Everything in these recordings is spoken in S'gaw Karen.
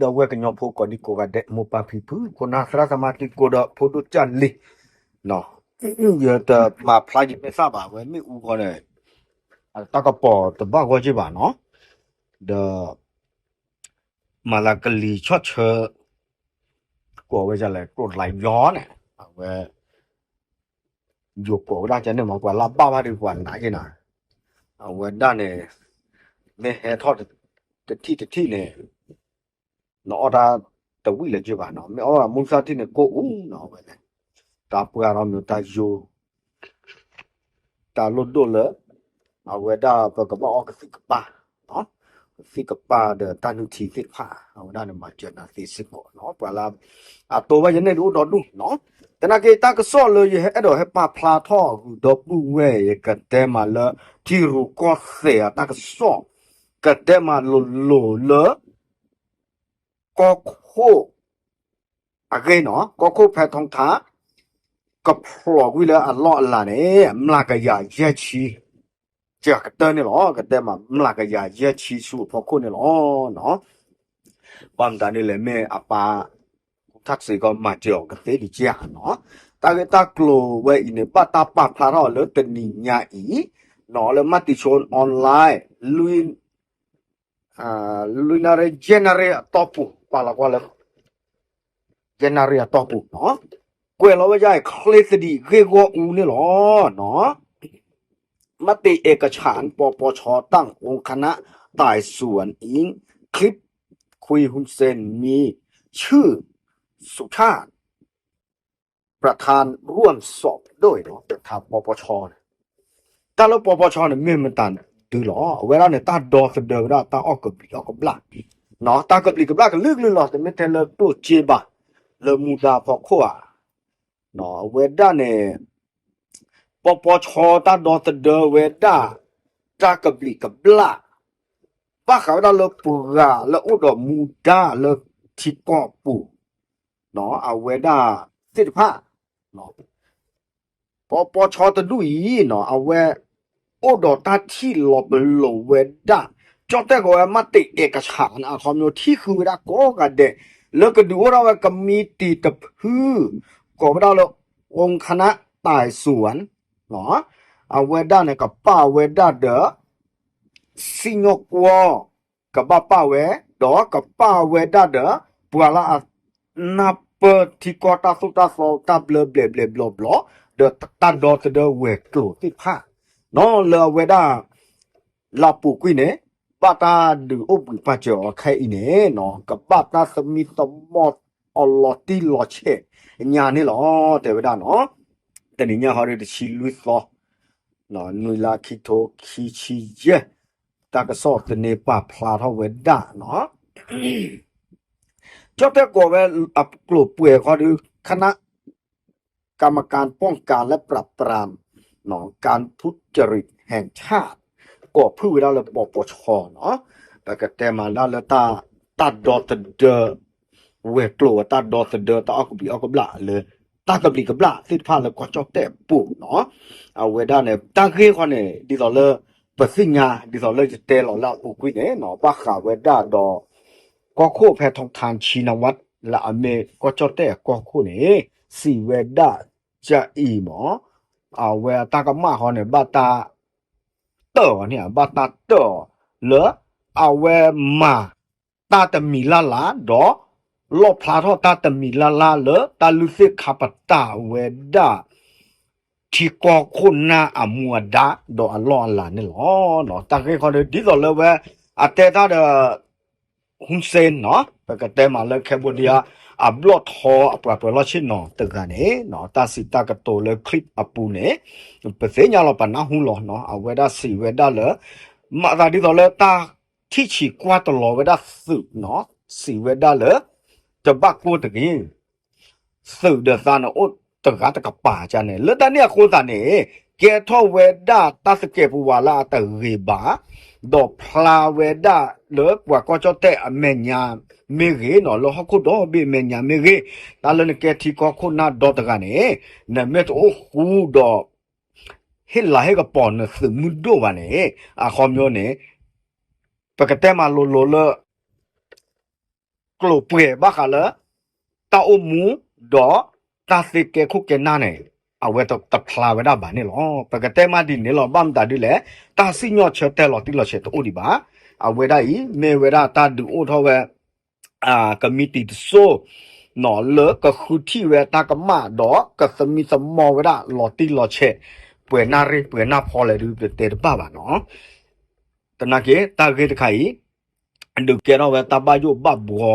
ဒီးဝဲကညီဖိကိးဒံကိးဂၤဒဲး မိၢ်ပၢ်ဖံဖု ခိၣ်နၢ်သရၣ်သမါတံၤသကိးဒီးဖိဒိၣ်ကၢ်လံၤ, ယတမၤဖျါယမဲာ်သၣ်ဘၣ် ဝဲမ့ၣ်အူဃီန့ၣ် တၢ်ကပီၤတဘၣ်ဂီၢ်က့ဘၣ်နီၤ, ဒီး မၤသးကလံၤဆီၣ်ဆၢ ကိးဝဲဒ်လဲၣ် ကျိၣ်လါယီန့ၣ် အဝဲ ယိၤကိးဝဲဒၣ်ကန့ၣ်မး ပှၤလၢဘၣ်ဘၣ်ဒီးပှၤနာ်က့နၤ, အဝဲဒၣ်န့ၣ် မ့ၢ်ဟဲထီၣ်တထံၣ်တထံၣ်န့ၣ် နအီၣ်တၢ်တဝံၣ်လၢၤက့ဘၣ်နီၤ, မ့ၢ်အီၣ်မုၢ်ဆၣ်ထံၣ်န့ၣ် ကိၢ်အူနီၤ အဝဲန့ၣ် တၢ်ပှၢ်ထီၣ်မ့ၢ်တၢ်ယိၤ တၢ်လိၣ်ဒိၣ်လၢ အဝဲဒၣ်ပကဘၣ်အီၣ်ကသံၣ်ကပၢ်, ကသံၣ်ကပၢ်ဒီးတၢ်နုၢ်ထံသ့ၣ်တဖၣ် အဝဲဒၣ်န့ၣ်မၤစၢၤနၤသ့စ့ၢ်ကီးနီၤ, ပှၤလၢ အတိဝဲယန့ၣ်ဒုးအိၣ်ဒီဒူၣ်နီၤ, သနာ်က့တၢ်ကစီၣ်လၢယအဲၣ်ဒိးဟဲပာ်ဖျါထီၣ်ဂုၤဒီပုၢ်ဝဲၢ် ယကတဲမးလၢ ထံရူၢ်ကီၢ်သဲးအတၢ်ကစီၣ်, ကတဲမးလိၤလိၤလၢ ကီၢ်ခိၣ် အဂ့ၢ်နီၤ, ကီၢ်ခိၣ်ဖဲထီထါ ကဖျိးကွံာ်လၢအလီၢ်အလၤန့ၣ် မျးကယၤယဲၢ်ဆံ, ကကတၢၢ်န့ၣ်လီၤ, ကတဲမးမျးကယၤယဲၢ်ဆံဆူအဖီခိၣ်န့ၣ်လီၤ. ဘၣ်မတၤဒ်လဲၣ် မ့ၢ်အပၢ် ထၣ်စ့ၢ်ကီးမၤစၢၤအီၤကသ့ဒံးက့နီၤ, တၢ်ဂ့ၢ်တၢ်ကျိၤဝဲအံၤန့ၣ် ဘၣ်တၢ်ပာ်ဖျါထီၣ်လၢတနံၤညါအံၤ နီၤ လၢ Matichon Online လွံၢ် လွံၢ်နၣ်ရံၣ် ယဲၢ်နၣ်ရံၣ် အတီၢ်ပူၤ ပာ်လီၤကွၢ်လၢ ယဲၢ်နၣ်ရံၣ်အတီၢ်ပူၤနီၤ, ကွဲးလီၤဝဲဒ်အံၤ ချ့သဒံးဂ့ၢ်ဂီၢ်အူန့ၣ်လီၤနီၤ, မတ့ၢ်အဲကဆၣ် ပပၢ်ဆီ တၢ်အိၣ်ခနၣ် တၢ်စူၣ်အံၤ คลิปคุย ฮุนเซน มีชื่อ สุชาติ ประธานร่วมสอบด้วยเนาะ ประธาน ปปช န့ၣ်, တၢ်လၢ ပပၢ်ဆီ န့ၣ် မ့ၢ်မတၤဒုလီၤ အဝဲဒၣ်န့ၣ် တၢ်ဒီသဒၢဝဲဒၣ်တၢ်အီၣ်ကဘျံးအီၣ်ကဘျၣ်, တၢ်ကဘျံးကဘျၣ်ကလုာ်ကလုာ်လီၤ တမ့ၢ်ထဲလၢကျိၣ်စ့ဘၣ်, လၢမူဒါဖီခိၣ်ဧါ, အဝဲဒၣ်န့ၣ် ပပၢ်ဆီ တၢ်ဒီသဒၢဝဲဒၣ် တၢ်ကဘျံးကဘျၣ် ဘၣ်ဃးဝဲဒၣ်လၢပှၤဂၤလၢအိၣ်ဒီးမူဒါလၢထံကီၢ်အပူၤ အဝဲဒၣ်သ့ၣ်တဖၣ် ပပၢ်ဆီ တဒူၣ်အံၤနီၤ အဝဲ အိၣ်ဒီးတၢ်ထံၣ်လီၤပလိာ်ဝဲဒၣ် ကၠီၣ်တဲၣ်ကိးဝဲ မတ့ၢ်အဲကဆၣ်န့ၣ် အခီပညီထံၣ်ဃုာ်ဝဲဒၣ်ကိးဂၤဒဲး လၢကဒုးအိၣ်ထီၣ်ဝဲကမံးတံာ်တဖု ကိးဝဲဒၣ်လၢ အိၣ်ခနၣ်တၢ်စူၣ်ဝဲ အဝဲဒၣ်န့ၣ် ကပာ်ဝဲဒၣ်ဒီး စံၣ်ညီၣ်ကွီၢ် ကဘၣ်ပာ်ဝဲ ဒီးကပာ်ဝဲဒၣ်ဒီး ပှၤလၢအနၢ်ပၢၢ်ထံကီၢ်တၢ်သိၣ်တၢ်သီ တၢ်ဘျၢဘျဲၣ်ဘျဲၣ်ဘျီဘျီ ဒီးတၢ်ဒီသဒၢဝဲၤကျိၤသ့ၣ်တဖၣ် နီၤ လၢအဝဲဒၣ် လၢအပူၤကွံာ်န့ၣ် ဘၣ်တၢ်ဒုးအိၣ်ဘှံးပာ်စၢၤအီၤခဲအံၤန့ၣ်နီၤ ကဘၣ်တၢ်သမံသမိးအီၤလီၤတံၢ်လီၤဆဲးညါန့ၣ်လီၤ တဲဝဲဒၣ်နီၤ တနံၤညါဃီဒီးတဆံလွံၢ်သီ နွံလါခံထိခံဆံယဲၢ် တၢ်ကစီၣ်သန့ပာ်ဖျါထီၣ်ဝဲဒၣ်နီၤ ကၠီၣ်တဲၣ်ကိးဝဲအကျိာ်ပှဲၤဃီဒီး คณะกรรมการป้องกันและปราบปรามการทุจริตแห่งชาติ ကိးဖုၣ်ဝဲဒၣ်လၢ ပပၢ်ဆီ နီၤ ပကတဲမးဒၣ်လၢ တၢ်ဒီသဒၢ ဝဲၤကျိၤအတၢ်ဒီသဒၢ တၢ်အီၣ်ကဘျံးအီၣ်ကဘျၣ်လၢ တၢ်ကဘျံးကဘျၣ်သ့ၣ်တဖၣ်လၢကီၢ်ကၠီၣ်တဲၣ်အပူၤနီၤ အဝဲဒၣ်န့ၣ် တၢ်ဂ့ၢ်ဃီန့ၣ် ဒ်သိးလၢ ပသ့ၣ်ညါ ဒ်သိးလၢယတဲလီၤလၢအပူၤကွံာ်န့ၣ်နီၤ ဘၣ်ဃးဝဲဒၣ်ဒီး ကီၢ်ခိၣ်ဖဲထီထါ ဆံနဝး လၢအမ့ၢ်ကီၢ်ကၠီၣ်တဲၣ်အကီၢ်ခိၣ်န့ၣ် စံးဝဲဒၣ် ကအံၤမး အဝဲအတၢ်ကမၣ်ဃီန့ၣ် ဘၣ်တၢ်တၢၣ်အီၤန့ၣ် ဘၣ်တၢ်တၢၣ်အီၤလၢ အဝဲမၤတၢ်တမံၤလၢ်လၢ် ဒီးလီၣ်ဖျါထီၣ်တၢ်တမံၤလၢ်လၢ်လၢ တၢ်လုၢ်သ့ၣ်ခါပတာ်ဝဲဒၣ် ထံကီၢ်ခိၣ်နၢ်အမူအဒါ ဒီးအလီၢ်အလၤန့ၣ်လီၤ. တၢ်ဂ့ၢ်ခီဒီး ဒ်သိးလၢဝဲ အတဲတၢ်ဒီး Hun Sen နီၤ ပကတဲမးလၢ Cambodia အဘျီၣ်ထီအပှၤပၢၤလီၢ်ဆ့ၣ်နီၤတဂၤန့ၣ် တၢ်စံးတၢ်ကတိၤလၢ clip အပူၤန့ၣ် ပသ့ၣ်ညါလီၤပနၢ်ဟူလီၤနီၤ အဝဲဒၣ်စံးဝဲဒၣ်လၢ မၤသးဒ်သိးလၢတၢ်ထံၣ်ဆံးကွၢ်တလီၤဝဲဒၣ်သုးနီၤ စံးဝဲဒၣ်လၢ တဘၣ်ကိၢ်တဂ့ၤ သုးဒီးသးန့ၣ်အိၣ်တဂၤတကပၤန့ၣ် လၢတၢ်န့ၣ်အဃိသတးန့ၣ် ကဲထီၣ်ဝဲဒၣ်တၢ်သကဲးပဝးလၢအတဂ့ၤဘၣ် ဒီးဖျါဝဲဒၣ်လၢပှၤကီၢ်ကၠီၣ်တဲၣ်အမဲာ်ညါမ့ၢ်ဂ့ၤနီၤ လၢဟီၣ်ခိၣ်ဒီဘ့ၣ်အမဲာ်ညါမ့ၢ်ဂ့ၤ တၢ်လၢနကဲထံကီၢ်ခိၣ်နၢ်ဒီတဂၤန့ၣ် နမ့ၢ်တအိၣ်ဃူဒီး ဟ့ၣ်လၤဟ့ၣ်ကပီၤနသုးမုၢ်ဒိၣ်ဘၣ်န့ၣ် အခီပညီန့ၣ် ပကတဲမးလိၤလိၤလၢ ကျိၤပှဲၤဘၣ်ဃးလၢ တၢ်အိၣ်မူ ဒီးတၢ်သ့ကဲခိၣ်ကဲနၢ်န့ၣ် အဝဲတဖျါဝဲဒၣ်ဘၣ်န့ၣ်လီၤ. ပကတဲမးဒ်န့ၣ်လီၤ. ဘၣ်မတၤဒ်လဲၣ်, တၢ်စံၣ်ညီၣ်ဆၢတဲာ်လီၤတံၢ်လီၤဆဲးတအိၣ်ဒံးဘၣ်. အဝဲဒၣ်အံၤ မ့ၢ်ဝဲဒၣ်တၢ်ဒုးအိၣ်ထီၣ်ဝဲ ကမံးတံာ်တစိၢ် လၢကဃုထံၣ်ဝဲတၢ်ကမၣ် ဒီးကသမံသမိးဝဲဒၣ်လီၤတံၢ်လီၤဆဲး ပှဲၤနၢ်ရ့ၣ်ပှဲၤနၢ်ဖီလဲၣ်ဒုး ပတဲတဘၣ်ဘၣ်နီၤ. သနာ်က့ တၢ်ဂ့ၢ်တခါအံၤ ဒုးကဲထီၣ်ဝဲတၢ်ဘၣ်ယိၣ်ဘၣ်ဘှီ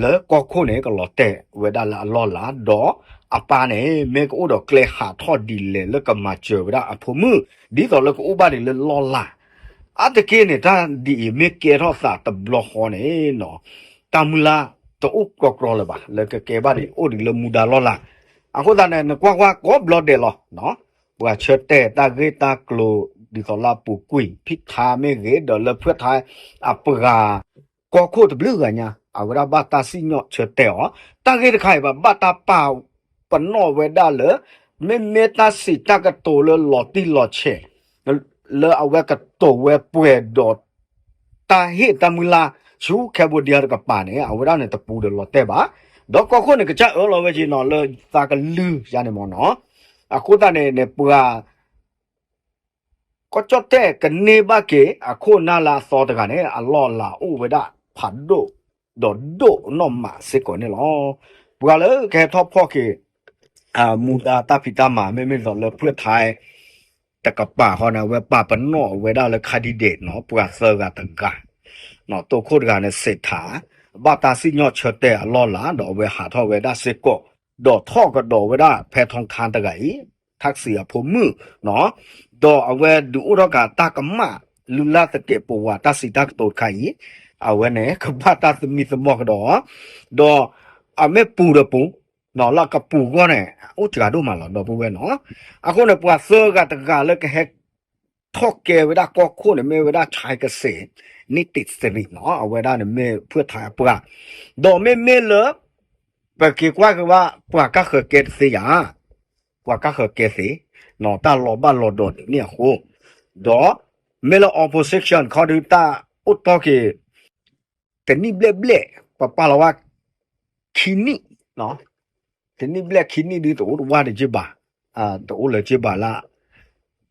လၢကီၢ်ခိၣ်န့ၣ် ကလီၤတဲာ်ဝဲဒၣ်လၢအလီၢ်လၤ, ဒီးအပၢ်န့ၣ် မ့ၢ်ကအိၣ်ဒီးကျဲဟးထီၣ်ဒ်လဲၣ်လၢကမၤစၢၤဝဲဒၣ်အဖိမုၣ် ဒ်သိးလၢကအိၣ်ဘၣ်ဒံးလၢလီၢ်လၤ. အါတက့ၢ်န့ၣ် တၢ်ဒ်အံၤမ့ၢ်ကဲထီၣ်သးတဘျီဃီန့ၣ်နီၤ, တၢ်မုၢ်လၢ်တအိၣ်ကြီကြီလၢၤဘၣ် လၢကကဲဘၣ်ဒံးအိၣ်ဒံးလၢမူဒါလီၢ်လၤ. အဃိသတးန့ၣ် နကွၢ်ကွၢ်ကိးဘျီဒဲးလီၤ. ပှၤဆၢတဲာ်တၢ်ဂ့ၢ်တၢ်ကျိၤ ဒ်သိးလၢအပူၤကွံာ် ဖံထါမ့ၢ်ဂ့ၤ ဒီးလၢဖှဲၣ်ထါအပှၤ ကီၢ်ခိၣ်တဘျုးဂၤညါ အဝဲဒၣ်ဘၣ်တၢ်စံၣ်ညီၣ်ဆၢတဲာ်အီၤ, တၢ်ဂ့ၢ်တခါအံၤဘၣ် ဘၣ်တၢ်ပာ်ပနီၣ်ဝဲဒၣ်လၢ မ့မ့ၢ်တၢ်စံးတၢ်ကတိၤလၢလီၤတံၢ်လီၤဆဲး လၢအဝဲကတိၤဝဲပှဲၤဒီး တၢ်ဟ့ၣ်တၢ်မုၢ်လၢ်ဆူ Cambodia တကပၤန့ၣ် အဝဲဒၣ်န့ၣ်တပူၤဒီးလီၤတဲာ်ဘၣ်. ဒီးကီၢ်ခိၣ်န့ၣ် ကစၢ်အၢလီၤဝဲက့ၤနီၤ လၢသးကလုၢ်ယါန့ၣ်မ့ၢ်နီၤ. အဃိသတးန့ၣ်န့ၣ် ပှၤ ကီၢ်ကၠီၣ်တဲၣ်ကန့ၢ်ဘၣ်က့ၤအခိၣ်နၢ်လၢအသီတဂၤန့ၣ် အလီၢ်လၤအိၣ်ဝဲဒၣ်ဖးဒိၣ် ဒီးဒိၣ်နီၢ်မးစ့ၢ်ကီးန့ၣ်လီၤ. ပှၤလၢကဟဲထီၣ်ဖီၣ်က့ၤ မူဒါတၢ်ဖံးတၢ်မၤ မ့မ့ၢ်ဒ်သိးလၢဖှဲၣ်ထါ တကပၤဃီန့ၣ် အဝဲပာ်ပနီၣ်ဝဲဒၣ်လၢ candidate နီၤ ပှၤသၢဂၤတဂၤ တိခိၣ်တဂၤန့ၣ် စ့းထး ဘၣ်တၢ်စံၣ်ညီၣ်ဆၢတဲာ်အလီၢ်လၤ ဒီးအဝဲဟးထီၣ်ဝဲဒၣ်စ့ၢ်ကီး ဒီးထီၣ်ကဒီးဝဲဒၣ်ဖဲထီထါတဂၤအံၤ ထၣ်စံးအဖိမုၣ်နီၤ, ဒီးအဝဲဒုးအိၣ်ထီၣ်က့ၤတၢ်ကမၣ် လုၢ်လၢ်သကဲးပဝးတၢ်စံးတၢ်ကတိၤတခါအံၤ အဝဲန့ၣ် ကဘၣ်တၢ်သမံသမိးကဒီး ဒီးအမ့ၢ်ပူၤဒီးပူၤ လၢအကပူၤအဂီၢ်န့ၣ် အိၣ်စှၤဒိၣ်မးလီၤ ဒီပုၢ်ဝဲၢ်နီၤ. အဃိန့ၣ် ပှၤသၢဂၤတဂၤလၢကဟဲ ထီၣ်ကဲဝဲဒၣ်ကီၢ်ခိၣ်န့ၣ် မ့ၢ်ဝဲဒၣ် ခၠဲးကစ့း နံၣ်တ့းသရံးနီၤ အဝဲဒၣ်န့ၣ်မ့ၢ်ဖှဲၣ်ထါအပှၤ, ဒီးမ့မ့ၢ်လၢ ပက့ၤကွၢ်က့ၤဘၣ် ပှၤကါဃၢၤကဲတသ့ဧါ, ပှၤကါဃၢၤကဲသ့, တၢ်လီၤဘၣ်လီၤဒီးန့ၣ်အဃိ, ဒီး မ့ၢ်လၢ opposition ခီဒုးတၢ်အိၣ်တီၢ်က့ၤ တနံၣ်ဘျဲၣ်ဘျဲၣ် ပပာ်လီၤဝဲ ခံနံၣ်, တနံၣ်ဘျဲၣ်ခံနံၣ်ဒုးတအိၣ်တဝၢ်တက့ၢ်ဘၣ်, တအိၣ်လၢၤက့ၢ်ဘၣ်လၢ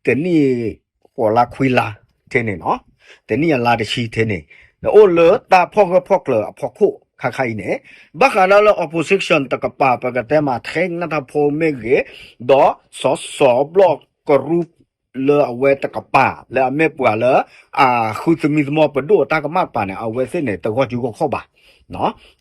တနံၣ်ဃိးလါခွံလါထဲန့ၣ်နီၤ, တနံၣ်အလါတဆံထဲန့ၣ်, နအိၣ်လၢတၢ်ဖီၣ်ဂၢၢ်ဖီၣ်ကျၢၤအဖီခိၣ်ခါခါအံၤန့ၣ်, ဘၣ်ဃးဒီးလၢ opposition တကပၤ ပကတဲမး ထဲနၢ်ထၢၣ်ဖိမ့ၢ်ဂ့ၤ, ဒီးစီၤစီၤဘျီၣ်ကရူၢ် လၢအဝဲတကပၤ လၢအမ့ၢ်ပှၤလၢ အဃုသမံသမိးပဒိၣ်တၢ်ကမၣ်တကပၤန့ၣ် အဝဲသ့ၣ်န့ၣ် တဂီၢ်စုဂီၢ်ခီၣ်ဘၣ်,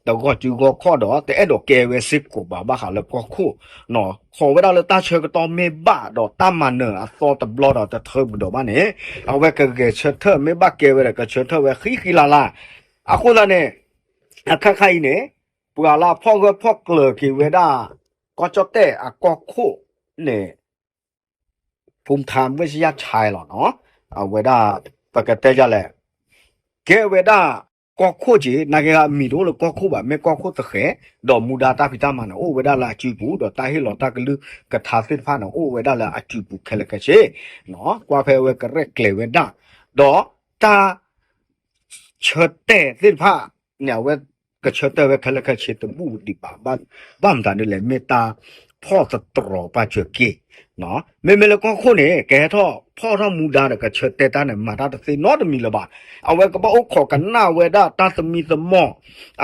တဂီၢ်စုဂီၢ်ခီၣ်ဒီး တအဲၣ်ဒိးကဲဝဲစ့ၢ်ကီးဘၣ် ဘၣ်ဃးလၢကီၢ်ခိၣ်, ဃီၤဝဲဒၣ်လၢတၢ်ဆၢကတီၢ်မ့ၢ်ဘၣ်ဒီး တၢ်မၤနၢၤအသီတဘျီဒီးတထၢပူၤဒီးဘၣ်န့ၣ်, အဝဲကဂဲၤဆၢထၢၣ် မ့ၢ်ဘၣ်ကဲဝဲဒီး ကဆၢထၢၣ်ဝဲဃံဃံလၤလၤ, အဃိသတးန့ၣ် အခါခါအံၤန့ၣ် ပှၤလၢအဖီၣ်ဂၢၢ်ဖီၣ်ကျၢၤက့ၤဝဲဒၣ် ကီၢ်ကၠီၣ်တဲၣ်အကီၢ်ခိၣ်န့ၣ် ဖူထါဝ့ၢ်စယၢ်ဆဲလီၤနီၤ, အဝဲဒၣ် ပကတဲယလဲၣ်, ကဲဝဲဒၣ် ကီၢ်ခိၣ်က့ၤ နာ်က့အမံၤတအိၣ်လၢကီၢ်ခိၣ်ဘၣ် မ့ၢ်ကီၢ်ခိၣ်သဃဲၤ, ဒီးမူဒါတၢ်ဖံးတၢ်မၤန့ၣ် အိၣ်ဝဲဒၣ်လၢအစုပူၤ ဒီးတၢ်ဟ့ၣ်လီၤတၢ်ကလုၢ်ကထါသ့ၣ်တဖၣ်န့ၣ် အိၣ်ဝဲဒၣ်လၢအစုပူၤခဲလၢာ်ခဲဆ့, ကွၢ်ဖဲအဝဲကရဲၣ်ကျဲၤဝဲဒၣ်, ဒီးတၢ် ဆၢတဲာ်သ့ၣ်တဖၣ်န့ၣ် အဝဲကဆၢတဲာ်ဝဲခဲလၢာ်ခဲဆ့တဘူၣ်ဒံးဘၣ်, ဘၣ်မတၤဒ်လဲၣ် မ့ၢ်တၢ်ဖီၣ်သတြီၤပာ်စၢၤက့ၤ, မ့မ့ၢ်လၢကီၢ်ခိၣ်န့ၣ် ကဟဲထီၣ်ဖီၣ်ထီၣ်မူဒါဒီးကဆၢတဲာ်တၢ်န့ၣ် မၤတၢ်တသ့နီတမံၤလၢၤဘၣ်, အဝဲကဘၣ်အိၣ်ခိးကနၣ်ဝဲဒၣ်တၢ်သမံသမိး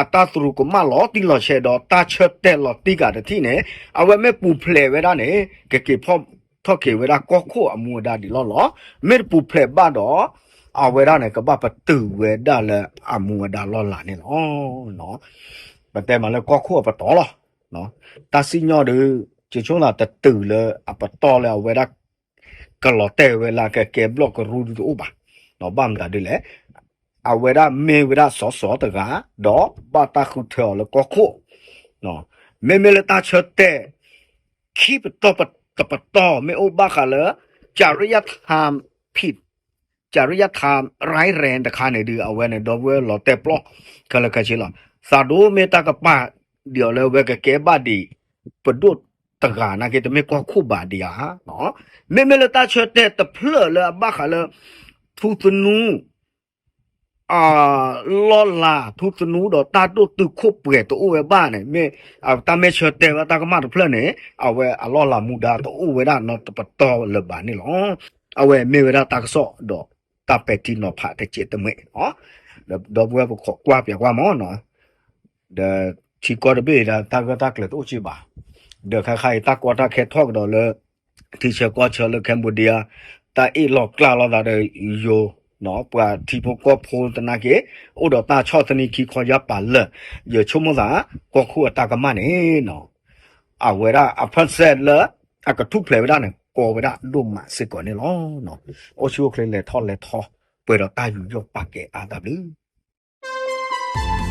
အတၢ်သရူးကမၣ်လီၤတံၢ်လီၤဆဲးဒီးတၢ်ဆၢတဲာ်လီၤတံၢ်ကးတထံၣ်န့ၣ် အဝဲမ့ၢ်ပူၤဖျဲးဝဲဒၣ်န့ၣ် ကက့ၤဖီၣ်ထီၣ်က့ၤဝဲဒၣ်ကီၢ်ခိၣ်အမူအဒါဒံးလီၤလီၤ, မ့ၢ်တပူၤဖျဲးဘၣ်ဒီး အဝဲဒၣ်န့ၣ် ကဘၣ်ပတုာ်ဝဲဒၣ်လၢအမူအဒါလီၢ်လၤန့ၣ်လီၤ. ပတဲမးလၢကီၢ်ခိၣ်အပတီၢ်လီၤ. တၢ်စံၣ်ညီၣ်ဒီး ကဆိၣ်သးတတုာ်လၢအပတီၢ်လၢအဝဲဒၣ် ကလီၤတဲာ်ဝဲလၢကကဲဘျီၣ်ကရူၢ်ဒုတအိၣ်ဘၣ်. ဘၣ်မတၤဒ်လဲၣ် အဝဲဒၣ်မ့ၢ်ဝဲဒၣ်စီၤစီၤတဂၤ ဒီးဘၣ်တၢ်ဃုထၢအီၤလၢကီၢ်ခိၣ် မ့မ့ၢ်လၢတၢ်ဆၢတဲာ် ခံပတီၢ်တပတီၢ် မ့ၢ်အိၣ်ဘၣ်ဃးလၢ ကရံယထၢမ် ဖံး ကရံယထၢမ် ရဲၣ်ရဲၣ်တခါန့ၣ်ဒုး အဝဲန့ၣ် ဒီပုၢ်ဝဲၢ်လီၤတဲာ်ပျီ ခဲလၢာ်ခဲဆ့လီၤ. သးဒိၣ်မ့ၢ်တၢ်ကပာ်ဒံးအီၤလၢအဝဲကကဲဘၣ်ဒံး ပဒိၣ်တဂၤနာ်က့ တမ့ၢ်ကီၢ်ခိၣ်ဘၣ်ဒံးဧါ. မ့မ့ၢ်လၢတၢ်ဆၢတဲာ်တဖျၢၣ်လၢအဘၣ်ဃးလၢ ဖုသနူ အလီၢ်လၤထူသနူဒီးတၢ်ဒိၣ်တုာ်ခိၣ်ပှဲၤတအိၣ်ဝဲဘၣ်န့ၣ် မ့ၢ်တၢ်မဲာ်ဆှးတဲဝဲတၢ်ကမၣ်တဖျၢၣ်န့ၣ် အဝဲအလီၢ်လၤမူဒါတအိၣ်ဝဲဒၣ်နီတပတီၢ်လၢၤဘၣ်န့ၣ်လီၤ. အဝဲမ့ၢ်ဝဲဒၣ်တၢ်ကစီၣ်ဒီးတၢ်ပဲာ်ထံနီၤဖးတစဲးတမှဲာ် ဒီပုၢ်ဝဲၢ်ပခိးကွၢ်ပၠးကွၢ်မးနီၤ ဒီးထံကီၢ်တဘ့ၣ်ဒီးတၢ်ဂၢၢ်တၢ်ကျၢၤတအိၣ်က့ဘၣ်. ဒီးခါခါအံၤတၢ်ကီတၢ်ခဲထီၣ်ကဒီးလၢ ထံဆၢကီၢ်ဆၢလၢ Cambodia တၢ်အ့ၣ်လိာ်ကျါလိာ်သးဒီးယိၤ ပှၤထံဖိကီၢ်ဖိသနာ်က့ အိၣ်ဒီးတၢ်ဆီၣ်သနံးခံခီယါပာ်လၢာ် ယဆိကမိၣ်သး ကီၢ်ခိၣ်အတၢ်ကမၣ်န့ၣ်နီၤ အဝဲဒၣ်အဖၢၣ်စဲးလၢ အကထူၣ်ဖျဲးဝဲဒၣ်န့ၣ် ကီဝဲဒၣ်ဒိၣ်မးစ့ၢ်ကီးန့ၣ်လီၤ. အိၣ်ဆူၣ်အိၣ်ချ့လဲၤထီၣ်လဲၤထီ ပှဲၤဒီးတၢ်ယူးယီၣ်ပာ်ကဲအါတၢ်ဘျုး